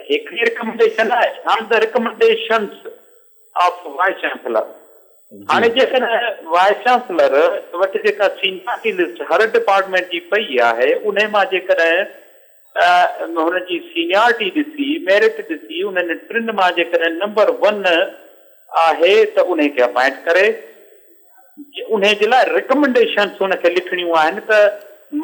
هڪڙي رڪمنڊيشن آهي on the recommendations of vice chancellor هاڻي جيڪڏهن وائيس چانسلر وٽ جيڪا سينيارٽي لسٽ هر ڊپارٽمينٽ جي پئي آهي انهي مان جيڪڏهن هن جي سينيارٽي ڏسي ميرٽ ڏسي انهن ٽن مان جيڪڏهن نمبر ون آهي ته انهي کي اپائنٽ ڪري. انهي جي لاء ريڪمنڊيشنس هن کي لکڻيون آهن ته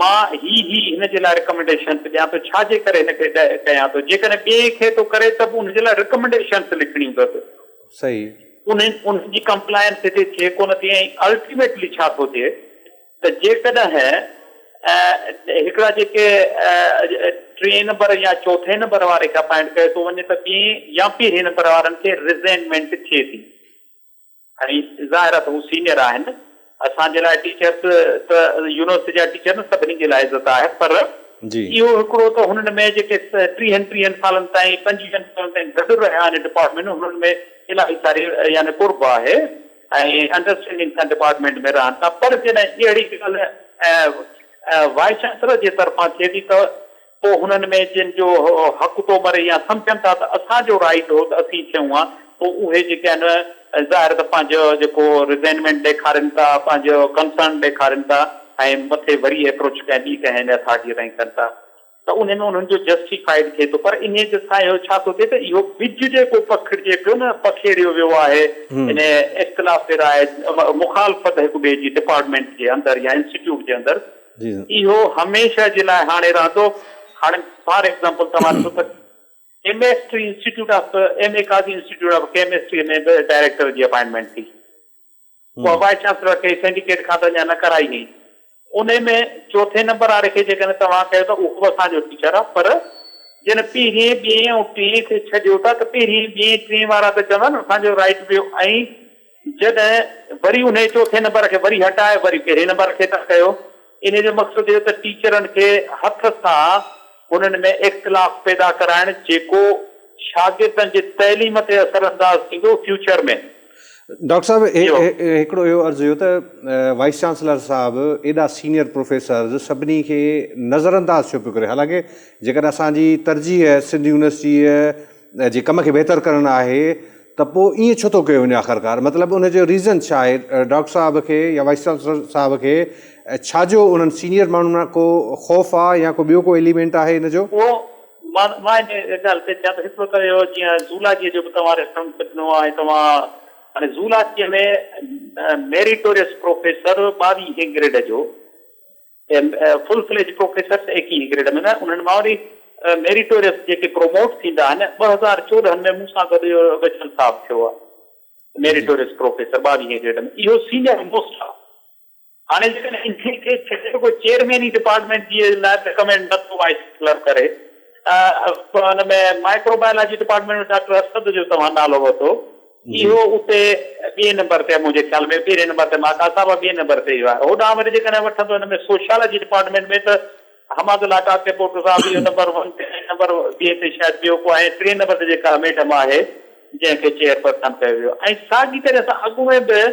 مان هي هي هن جي لاء ريڪمنڊيشنس ڏيان ٿو ڇا جي ڪري هن کي ڪيان ٿو جيڪڏهن ٻئي کي ٿو ڪري ته به ان جي لاء ريڪمنڊيشنس لکڻيون اٿس. صحيح. انهن انهن جي ڪمپلائنس هتي ٿئي ڪونه ٿي ۽ الٽيميٽلي ڇا ٿو ٿئي ته جيڪڏهن هڪڙا جيڪي ٽئين نمبر يا چوٿين نمبر واري کي اپائنٽ ڪيو ٿو وڃي ته ٻئين يا پهرين نمبر وارن کي ريزينمينٽ ٿئي ٿي. ۽ ظاهر آهي ته هو سينئر آهن. اسان جي لاء ٽيچرس ته يونيورسٽي جا ٽيچر نه سڀني جي لاء عزت آهي پر اهو هڪڙو ته هنن ۾ جيڪي ٽيهن ٽيهن سالن تائين پنجويهن سالن تائين گڏ رهيا آهن ڊپارٽمينٽ ۾ هنن ۾ الاهي ساري يعني قرب آهي ۽ انڊرسٽينڊنگ سان ڊپارٽمينٽ ۾ رهن ٿا پر جڏهن اهڙي ڳالهه وائيس چانسلر جي طرفان ٿئي ٿي ته پوء هنن ۾ جن جو حق ٿو مري يا سمجهن ٿا ته اسان جو رائيٽ هو ته اسين ٿيون ها، پوء اهي جيڪي آهن ظاهر ته پنهنجو جيڪو ريزينمينٽ ڏيکارين ٿا، پنهنجو ڪنسرن ڏيکارين ٿا ۽ مٿي وري ايپروچ ڪنهن ٻي ڪنهن اٿارٽيء تائين ڪن ٿا ته انهي ۾ انهن جو جسٽيفائيڊ ٿئي ٿو پر انهي جي سان اهو ڇا ٿو ٿئي ته اهو ٻج جيڪو پکڙجي پيو نه پکيڙيو ويو آهي انهي اختلاف راء مخالفت هڪ ٻئي جي ڊپارٽمينٽ جي اندر يا انسٽيٽيوٽ جي اندر اهو هميشه جي لاء هاڻي رهندو. هاڻي فار ايگزامپل توهان ڏسو ته chemistry institute of M A Qazi institute of chemistry ۾ به ڊائريڪٽر جي اپائنٽمينٽ ٿي. اها وائيس چانسلر کي سينڊيڪيٽ کان ته اڃا نه ڪرائي هئي. انهي ۾ چوٿين نمبر واري کي جيڪڏهن توهان ڪيو ته اهو به اسان جو ٽيچر آهي پر جڏهن پهرين، ٻئين ۽ ٽئين کي ڇڏيو ٿا ته پهرين، ٻئين، ٽئين وارا ته چوندا نه اسان جو رائيٽ ويو ۽ جڏهن وري انهيء چوٿين نمبر کي وري هٽائي وري پهرين نمبر کي ٿا ڪيو. انهيء جو مقصد اهو ته ٽيچرن کي هٿ سان انهن ۾ اختلاف پيدا ڪرائڻ جيڪو شاگردن جي تعليم تي اثر انداز ٿيندو فيوچر ۾. ڊاڪٽر صاحب هڪڙو اهو عرض هيو ته وائيس چانسلر صاحب ايڏا سينئر پروفيسرز سڀني کي نظر انداز ڇو پيو ڪري حالانڪه جيڪڏهن اسان جي ترجيح سنڌ يونيورسٽيء جي ڪم کي بهتر ڪرڻ آهي ته پوء ائين ڇو ٿو ڪيو وڃي آخرڪار؟ مطلب ان جو ريزن ڇا آهي؟ ڊاڪٽر صاحب کي يا وائيس چانسلر صاحب کي ڇا جو انهن سينيئر ماڻهن مان ڪو خوف آ يا ڪو ٻيو ڪو ايليمينٽ آهي ان جو؟ اهو مان مان ان ڳالهه تي چيان ته هڪڙو ته اهو جيئن زولاجيء جو به توهان ريفرنس ڏنو آهي توهان هاڻي زولاجيء ۾ ميريٽوريس پروفيسر ٻاويهين گريڊ جو فل فليج پروفيسرس ايڪيهين گريڊ ۾ نه انهن مان وري ميريٽوريس جيڪي پروموٽ ٿيندا آهن 2014 ۾ مون سان گڏ اهو بچل صاحب ٿيو آهي ميريٽوريس پروفيسر ٻاويهين گريڊ ۾ اهو سينئر موسٽ آهي هاڻي جيڪڏهن انهي کي ڇڏي رڳو چيئرمين ئي ڊپارٽمينٽ جي لاء ريڪمينڊ نه ٿو وائيس چانسلر ڪري ان ۾ micro biology department ۾ doctor Asad جو توهان نالو ورتو اهو اتي ٻئي نمبر تي آهي منهنجي خيال ۾ پهرين نمبر تي ماڪا صاحب آهي ٻئي نمبر تي اهو آهي هوڏانهن وري جيڪڏهن وٺندو هن ۾ سوشيالاجي ڊپارٽمينٽ ۾ ته حماد الله ٽاڪي پوٽو صاحب اهو نمبر ون تي ۽ نمبر ٻئي تي شايد ٻيو ڪو آهي ٽئين نمبر تي جيڪا ميڊم آهي جنهن کي چيئرپرسن ڪيو ويو ۽ ساڳي طرح سان اڳوڻي به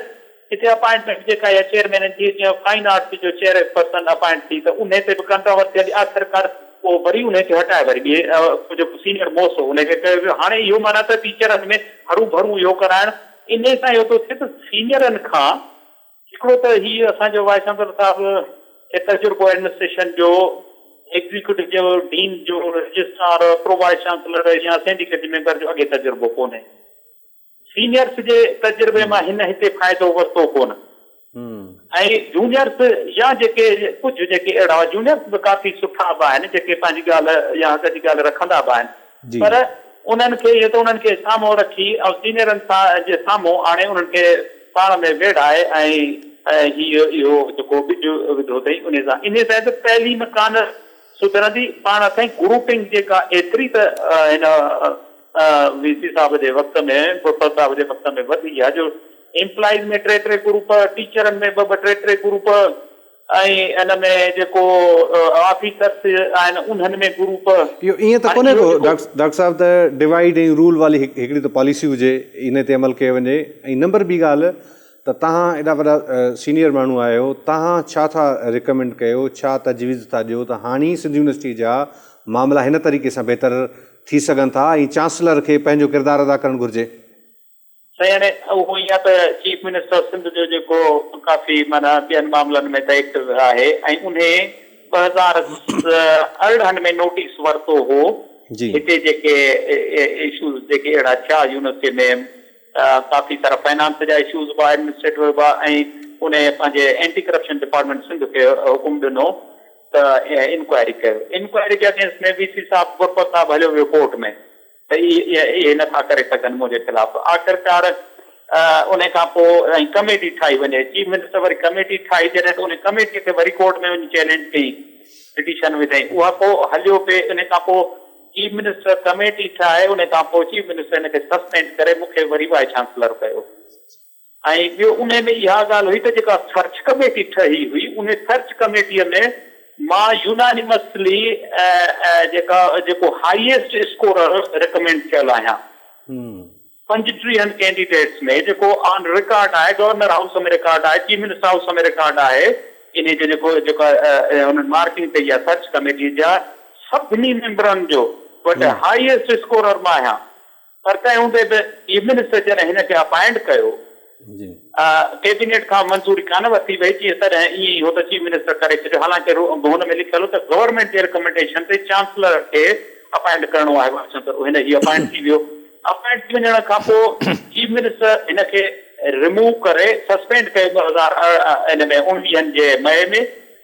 هتي اپائنٽمينٽ جيڪا اها چيئرمينن جي جيئن فائن آرٽس جو چيئر پرسن اپائنٽ ٿي ته انهي تي به ڪنٽراورسي هلي آخرڪار پوء وري انهي کي هٽائي وري ٻئي جيڪو سينئر موسٽ هو انهي کي ڪيو ويو هاڻي اهو معنيٰ ته ٽيچرن ۾ هرو ڀرو اهو ڪرائڻ انهي سان اهو ٿو ٿئي ته سينئرن کان هڪڙو ته هي اسان جو وائيس چانسلر صاحب کي تجربو ايڊمنسٽريشن جو ايگزيڪيوٽو جو ڊين جو رجسٽرار پرو وائيس چانسلر يا سينڊيڪيٽ جي ميمبر جو اڳي تجربو ڪونهي. سينيئرس جي تجربي مان هن هتي فائدو ورتو ڪونه ۽ جونيئرس يا جيڪي ڪجهه جيڪي اهڙا هئا جونيئرس به ڪافي سٺا به آهن جيڪي پنهنجي ڳالهه يا حق جي ڳالهه رکندا به آهن پر انهن کي اهو ته انهن کي سامهون رکي ۽ سينيئرن سان جي سامهون آڻي انهن کي پاڻ ۾ ويڙهائي ۽ هي اهو جيڪو ٻج وڌو اٿئي انهي سان انهي سان ته تعليم ڪانه سڌرندي پاڻ اٿئي گروپنگ جيڪا ايتري ته هن وي سي صاحب جي وقت ۾ پروفيسر صاحب جي وقت ۾ وڌي آ جو ايمپلائيز ۾ ٽي ٽي گروپ ٽيچرن ۾ ٻه ٻه ٽي ٽي گروپ ۽ ان ۾ جيڪو آفيسرس آهن انهن ۾ گروپ. اهو ائين ته ڪونهي ڪو ڊاڪٽر صاحب ته ڊوائيڊ ۽ رول والي هڪڙي ته پاليسي هجي انهي تي عمل ڪيو وڃي ۽ نمبر ٻي ڳالهه ته توهان ايڏا وڏا سينيئر ماڻهو آهيو توهان ڇا ٿا ريڪمينڊ ڪيو ڇا تجويز ٿا ڏيو ته هاڻي سنڌ يونيورسٽي جا معاملا هن طريقي سان بهتر ٿي سگهن ٿا ۽ چانسلر کي پنهنجو ڪردار ادا ڪرڻ گهرجي. سائين هاڻي اهو ئي آهي ته چيف منسٽر سنڌ جو جيڪو ڪافي معنيٰ ٻين معاملن ۾ ته ايڪٽو آهي ۽ انهي 2018 ۾ نوٽيس ورتو هو هتي جيڪي اشوز جيڪي اهڙا ٿيا يونيورسٽي ۾ ڪافي سارا فنانس جا اشوز به ايڊمنسٽريٽو به ۽ انهي پنهنجي اينٽي ڪرپشن ڊپارٽمينٽ سنڌ کي حڪم ڏنو ته انڪوائري ڪيو. انڪوائري جي اگينسٽ ۾ وي سي صاحب برفت صاحب هليو ويو ڪورٽ ۾ ته اهي نه ٿا ڪري سگهن منهنجي خلاف. آخرڪار انهي کان پوء ۽ ڪميٽي ٺاهي وڃي. چيف منسٽر وري ڪميٽي ٺاهي جڏهن ته انهي ڪميٽي کي وري ڪورٽ ۾ وڃي چئلينج ڪئي پٽيشن وڌائين اها پوء هليو پئي انهي کان پوء چيف منسٽر ڪميٽي ٺاهي انهي کان پوء چيف منسٽر هن کي سسپينڊ ڪري مون کي وري وائيس چانسلر ڪيو. ۽ ٻيو انهي ۾ اها ڳالهه هئي ته جيڪا سرچ ڪميٽي ٺهي هئي انهي سرچ ڪميٽيء ۾ مان يونانيمسلي جيڪا جيڪو هائيسٽ اسڪورر ريڪمينڊ ٿيل آهيان 35 ڪينڊيڊيٽس ۾ جيڪو آن رڪارڊ آهي گورنر هائوس ۾ رڪارڊ آهي چيف منسٽر هائوس ۾ رڪارڊ آهي انهي جو جيڪو جيڪا انهن مارڪنگ ڪئي آهي سرچ ڪميٽي جا سڀني ميمبرن جو وٽ هائيسٽ اسڪورر مان آهيان. پر تنهن هوندي به چيف منسٽر جڏهن هن کي اپائنٽ ڪيو، ڪيبينيٽ کان منظوري ڪانه ورتي وئي، جيئن تڏهن ائين ئي هو ته چيف منسٽر ڪري ڇڏيو، حالانڪه هن ۾ لکيل هو ته گورنمينٽ جي رڪمينڊيشن تي چانسلر کي اپائنٽ ڪرڻو آهي، وائيس چانسلر هن هي اپائنٽ ٿي ويو، اپائنٽ ٿي وڃڻ کان پوء چيف منسٽر هن کي رموو ڪري سسپينڊ ڪيو ٻه هزار ان ۾ اڻويهن جي مئي ۾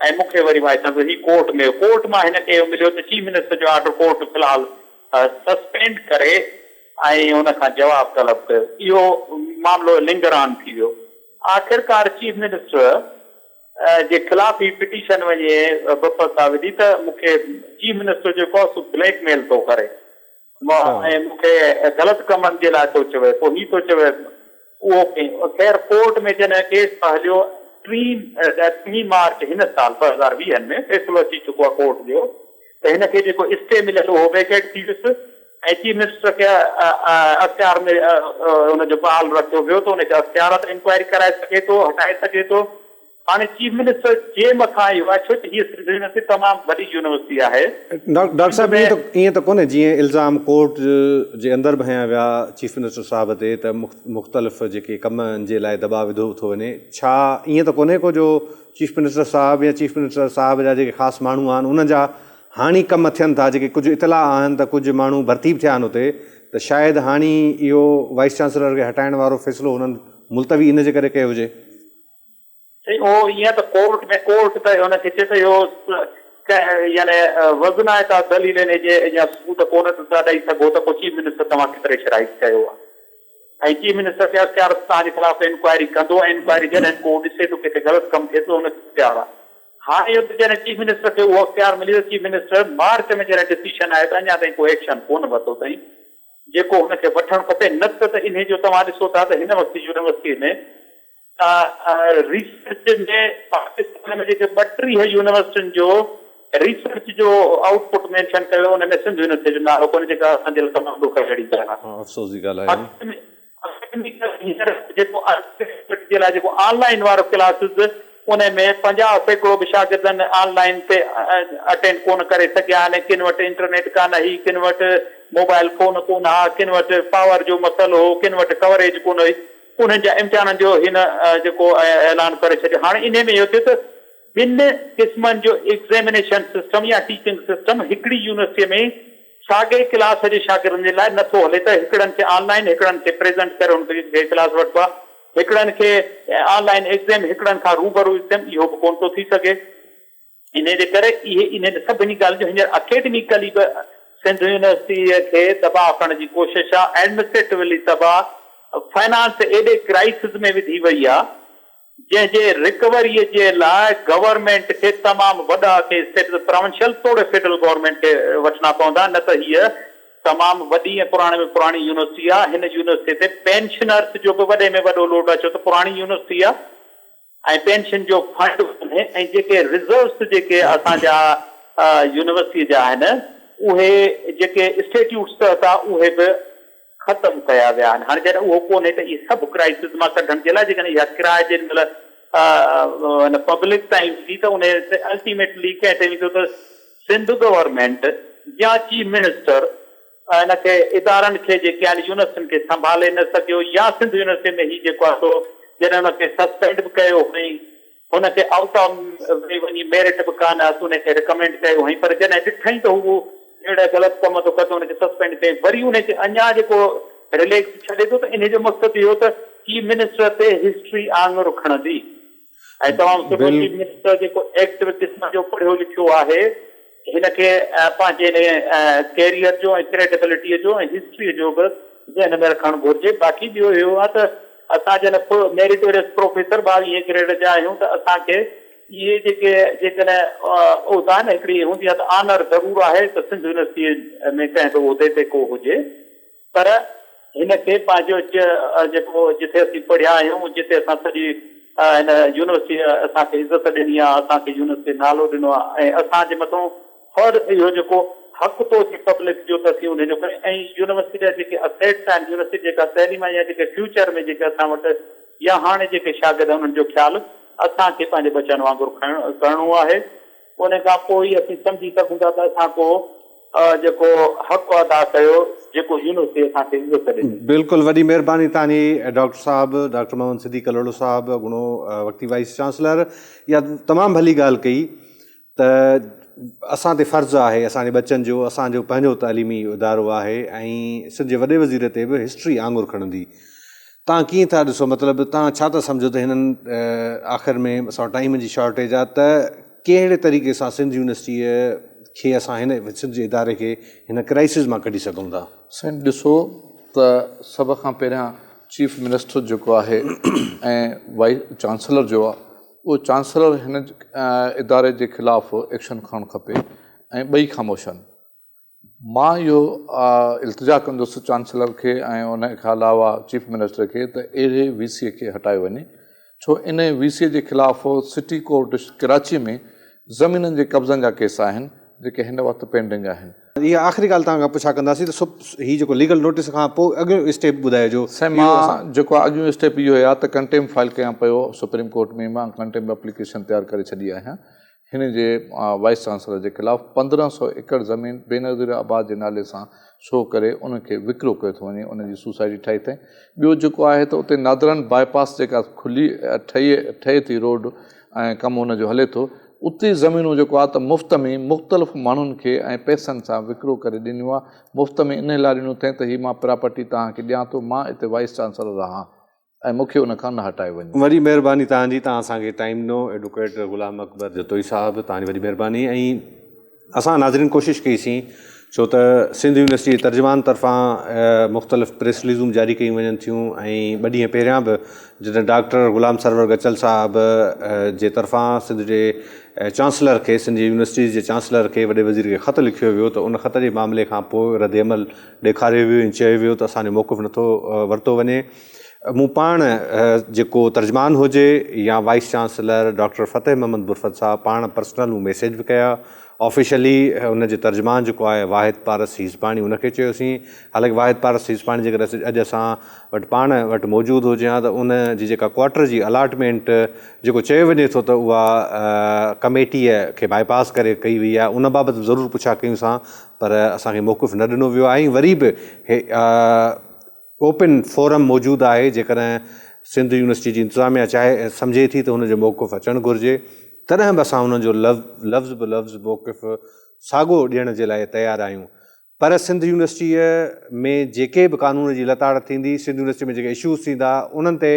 ۽ مون کي وري وائيس چانسلر هي ڪورٽ ۾ ڪورٽ مان هن کي اهو مليو ته چيف منسٽر جو آرڊر ڪورٽ في الحال سسپينڊ ڪري ۽ ان کان جواب طلب ڪيو. اهو معاملو لنگران ٿي ويو. آخرڪار چيف منسٽر جي خلاف هي پٽيشن وڃي بپر صاحب وڌي ته مون کي چيف منسٽر جيڪو آهي سو بليڪ ميل ٿو ڪري ۽ مون کي غلط ڪمن جي لاء ٿو چوي پوء هي ٿو چوي اهو ڪيائين. خير ڪورٽ ۾ جڏهن ڪيس هليو ٽين مارچ هن سال ٻه هزار ويهن ۾ فيصلو اچي چڪو آهي ڪورٽ جو ته هن کي جيڪو اسٽي مليل اهو ويڪيٽ ٿي ويس ۽ چيف منسٽر کي اختيار ۾ ان جو بحال رکيو ويو ته ان کي اختيار آهي ته انڪوائري ڪرائي سگهي ٿو هٽائي سگهي ٿو. هاڻي چيف منسٽر جي مٿان اهو آهي ڇو ته هيء سنڌ يونيورسٽي تمام وڏي يونيورسٽي آهي. ڊاڪٽر صاحب ائين ته ائين ته ڪونهي جيئن الزام ڪورٽ جي اندر به هنيا ويا چيف منسٽر صاحب تي ته مختلف جيڪي ڪمن جي لاء دٻاء وڌو ٿو وڃي ڇا ائين ته ڪونهي ڪو جو چيف منسٽر صاحب يا چيف منسٽر صاحب جا جيڪي خاص ماڻهو آهن انهن جا هاڻي ڪم ٿين ٿا جيڪي ڪجهه اطلاع آهن ته ڪجهه ماڻهو ڀرتي به ٿيا آهن اتي ته شايد هاڻي اهو وائيس چانسلر کي هٽائڻ وارو فيصلو هنن ملتوي ان جي ڪري ڪيو هجي. سائين اهو ائين ته ڪورٽ ۾ ڪورٽ ته ان کي چئي ته اهو ڪنهن يعني وزنائتا دليل انهي جي يا ثبوت ڪونه ٿا ڏئي سگهو ته پوء چيف منسٽر توهان کي پريشرائيز ڪيو آهي ۽ چيف منسٽر کي اختيار ته توهان جي خلاف انڪوائري ڪندو ۽ انڪوائري جڏهن ڪو ڏسي ٿو ڪٿي غلط ڪم ٿئي ٿو ان کي اختيار آهي هاڻي اهو ته جڏهن چيف منسٽر کي اهو اختيار ملي ويو چيف منسٽر مارچ ۾ جڏهن ڊسيشن آيو ته اڃا تائين ڪو ايڪشن ڪونه ورتو اٿائين جيڪو هن کي وٺڻ کپي نه ته ته انهي جو توهان ڏسو ٿا ته هن وقت يونيورسٽي ۾ ريسرچ ۾ پاڪستان ۾ جيڪي 32 يونيورسٽين جو ريسرچ جو آئوٽ پٽ مينشن ڪيو ان ۾ سنڌ يونيورسٽي جو نالو ڪونهي جيڪا اسان جي لاء تمام ڏک جهڙي ڳالهه آهي. افسوس جي ڳالهه آهي. اڪيڊميڪل هينئر جيڪو جي لاء جيڪو آن لائين وارو ڪلاسز ان ۾ 50% به شاگردن آن لائين تي اٽينڊ ڪونه ڪري سگهيا آهن ڪن وٽ انٽرنيٽ ڪانه هئي ڪن وٽ موبائل فون ڪونه ها ڪن وٽ پاور جو مسئلو هو ڪن وٽ ڪوريج ڪونه هئي انهن جا امتحانن جو هن جيڪو اعلان ڪري ڇڏيو. هاڻي انهي ۾ اهو ٿيو ته ٻن قسمن جو ايگزيمينيشن سسٽم يا ٽيچنگ سسٽم هڪڙي يونيورسٽيء ۾ ساڳئي ڪلاس جي شاگردن جي لاء نه ٿو هلي ته هڪڙن کي آن لائين هڪڙن کي پريزنٽ ڪري انهن کي ڪلاس وٺبو آهي هڪڙن کي آن لائين ايگزيم هڪڙن کان روبرو ايگزيم اهو به ڪونه ٿو ٿي سگهي. انهيء جي ڪري اهي انهن سڀني ڳالهين جو هينئر اڪيڊميڪلي به سنڌ يونيورسٽيء کي تباهه ڪرڻ جي ڪوشش آ، ايڊمنسٽريٽولي تباهه، فنانس ايڏي ڪرائسز ۾ وڌي وئي آ، جنهن جي رڪوريء جي لاء گورنمينٽ کي تمام وڏا ڪي اسٽيپس پراونشل توڙي فيڊرل گورنمينٽ کي وٺڻا پوندا، نه ته هيء تمام وڏي ۽ پراڻي ۾ پراڻي يونيورسٽي آ، هن يونيورسٽيء تي پينشنرس جو به وڏي ۾ وڏو لوڊ آ، ڇو ته پراڻي يونيورسٽي آ. ۽ پينشن جو فنڊ ڪونهي ۽ جيڪي رزروس جيڪي اسان جا يونيورسٽي جا آهن اهي جيڪي اسٽيٽيوٽس تحت آ اهي به ختم ڪيا ويا آهن هاڻي جڏهن اهو ڪونهي ته اهي سڀ ڪرائسز مان ڪڍڻ جي لاء جيڪڏهن اها ڪراء جيڏي مهل هن پبلڪ تائين ويندي ته ان الٽيميٽلي ڪنهن تي ويندو ته سنڌ گورنمينٽ يا چيف منسٽر ان کي ادارن کي جيڪي آهن يونيورسٽين کي سنڀالي نه سگهيو يا سنڌ يونيورسٽي ۾ هي جيڪو آهي سو جڏهن ان کي سسپينڊ به ڪيو هئائين هن کي آئوٽ آف وي وڃي ميرٽ به ڪانه هئس ان کي رڪمينڊ ڪيو هئائين پر جڏهن ڏٺائين ته هو اهڙا غلط ڪم ٿو ڪري ته ان کي سسپينڊ ڪيائين وري ان کي اڃا جيڪو رليڪس ڇڏي ٿو ته ان جو مقصد اهو ته چيف منسٽر تي هسٽري آڱر کڻندي. ۽ تمام سٺو چيف منسٽر جيڪو ايڪٽو قسم جو پڙهيو لکيو آهي هن کي پنهنجي ان ڪيريئر جو ۽ ڪريڊبلٽيء جو ۽ هسٽريء جو به ذهن ۾ رکڻ گهرجي. باقي ٻيو اهو آهي ته اسان جڏهن ميريٽوريس پروفيسر ٻاويهين گريڊ جا آهيون ته اسان کي اهي جيڪي جيڪڏهن عهدا آهن هڪڙي هوندي آهي ته آنر ضرور آهي ته سنڌ يونيورسٽيء ۾ ڪنهن به عهدي تي ڪو هجي پر هن کي پنهنجو جيڪو جتي اسين پڙهيا آهيون، جتي اسان سڄي هن يونيورسٽيء اسان کي عزت ڏني آهي، اسان کي يونيورسٽيء نالو ڏنو آهي ۽ اسان جي مٿون فرض اهو جيڪو حق ٿو اچي پبلڪ جو ته اسين انهي جو ڪريون ۽ يونيورسٽي جا جيڪي اسيٽس آهن، يونيورسٽي جي جيڪا تعليم آهي يا جيڪي فيوچر ۾ جيڪي اسان وٽ يا هاڻي جيڪي شاگرد آهن انهن جو خيال اسان کي پنهنجي ٻچن وانگر کڻڻو آهي. ان کان پوء ئي اسين سمجهي سگهون ٿا ته اسان ڪو جيڪو حق ادا ڪيو جيڪو يونيورسٽي اسان کي عزت ڏني. بلڪل وڏي مهرباني توهان جي ڊاڪٽر صاحب ڊاڪٽر محمد صديق ڪلهوڙو صاحب اڳوڻو وقتي وائيس چانسلر اها تمام ڀلي ڳالهه ڪئي ته اسان تي فرض آهي اسان جي ٻچن جو اسان جو پنهنجو تعليمي ادارو آهي ۽ سنڌ جي وڏي وزير تي به هسٽري آڱر کڻندي توهان ڪيئن ٿا ڏسو مطلب توهان ڇا ٿا سمجهو ته هنن آخر ۾ اسان وٽ ٽائيم جي شارٽيج آهي ته ڪهڙي طريقي سان سنڌ يونيورسٽيء کي اسان هن سنڌ جي اداري کي هن ڪرائسز مان ڪڍي سگهون ٿا؟ سائين ڏسو ته سڀ کان پهريان چيف منسٽر جيڪو آهي ۽ وائيس چانسلر جو آهي اهو چانسلر هن اداري جي خلاف ايڪشن کڻڻ کپي ۽ ٻئي خاموش آهن. مان اهو التجا ڪندس چانسلر کي ۽ ان کان علاوه چيف منسٽر کي ته اهڙي وي سي کي هٽايو وڃي ڇو ان وي سي جي خلاف سٽي ڪورٽ ڪراچي ۾ زمينن جي قبضن جا ڪيس آهن جيڪي هن وقت پينڊنگ آهن. اها آخري ڳالهه توهان کان پڇا ڪنداسين ته سپ هي جيڪو ليگل نوٽيس کان پوء اڳيون اسٽيپ ٻڌائجو. سائين مان جيڪو اڳيون اسٽيپ اهو آهي ته ڪنٽيم فائل ڪيان پيو سپريم ڪورٽ ۾ مان ڪنٽيم اپليڪيشن تيار ڪري ڇڏي آهيان هن جي وائيس چانسلر جي خلاف 1500 ايڪڙ زمين بينظير آباد جي نالي سان شو ڪري ان کي وڪرو ڪيو ٿو وڃي ان جي سوسائٽي ٺاهي اٿئي ٻيو جيڪو آهي ته اتي نادرن باء پاس جيڪا کلي ٺهي ٺهي ٿي روڊ ۽ ڪم ان جو هلي ٿو اتي زمينون جيڪو آهي ته مفت ۾ مختلف ماڻهن کي ۽ پئسن سان وڪرو ڪري ڏنيون آهي مفت ۾ انهي لاء ڏنيون اٿئي ته هي مان پراپرٽي توهان کي ڏيان ٿو مان اتي وائيس چانسلر رهان ۽ مون کي ان کان نه هٽايو وڃي. وڏي مهرباني توهان جي توهان اسان کي ٽائيم ڏنو ايڊوڪيٽ غلام اڪبر جتوئي صاحب توهان جي وڏي مهرباني ۽ اسان ناظرين ڪوشش ڪئي سين ڇو ته سنڌ يونيورسٽي جي ترجمان طرفان مختلف پريس رليزون جاري ڪيون وڃن ٿيون ۽ ٻه ڏينهن پهريان به جڏهن ڊاڪٽر غلام سرور گچل صاحب جي طرفان سنڌ جي چانسلر کي سنڌ جي يونيورسٽيز جي چانسلر کي وڏي وزير کي خط لکيو ويو ته ان خط جي معاملي کان پوء رد عمل ڏيکاريو ويو ۽ چيو ويو ته اسان جو موقف نٿو ورتو وڃي. مون پاڻ جيڪو ترجمان هجي يا vice chancellor doctor Fateh Muhammad Burfat صاحب پاڻ پرسنل مون ميسيج به ڪيا آفيشلي ان جي ترجمان جيڪو آهي واحد پارس هيسباڻي ان کي چيوسين حالانڪه واحد پارس هيسباڻي جيڪڏهن اڄ اسان وٽ پاڻ وٽ موجود هجي ها ته ان جي جيڪا ڪوارٽر جي الاٽمينٽ جيڪو چيو وڃي ٿو ته اها ڪميٽيء کي باء پاس ڪري ڪئي وئي آهي ان بابت به ضرور پڇا ڪيون سان پر اسان کي موقف نه ڏنو ويو آهي ۽ وري به اوپن فورم موجود آهي جيڪڏهن سنڌ يونيورسٽي جي انتظاميا چاهي سمجهي ٿي ته هن جو موقف اچڻ گهرجي تڏهن به اسان انهن جو لفظ به لفظ موقف ساڳو ڏيڻ جي لاء تيار آهيون پر سنڌ يونيورسٽيء ۾ جيڪي به قانون جي لتاڙ ٿيندي سنڌ يونيورسٽي ۾ جيڪي اشوز ٿيندا انهن تي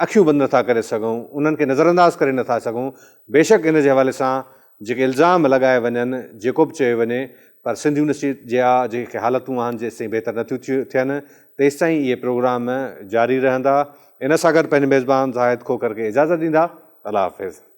اکيون بند نٿا ڪري سگهون، انهن کي نظرانداز ڪري نٿا سگهون، بيشڪ ان جي حوالي سان جيڪي الزام لڳايا وڃن، جيڪو به چيو وڃي پر سنڌ يونيورسٽي جا جيڪي حالتون آهن جيستائين بهتر نٿيون ٿين تيستائين اهي پروگرام جاري رهندا. ان سان گڏ پنهنجي ميزبان زاهد کوکر کي اجازت ڏيندا. الله حافظ.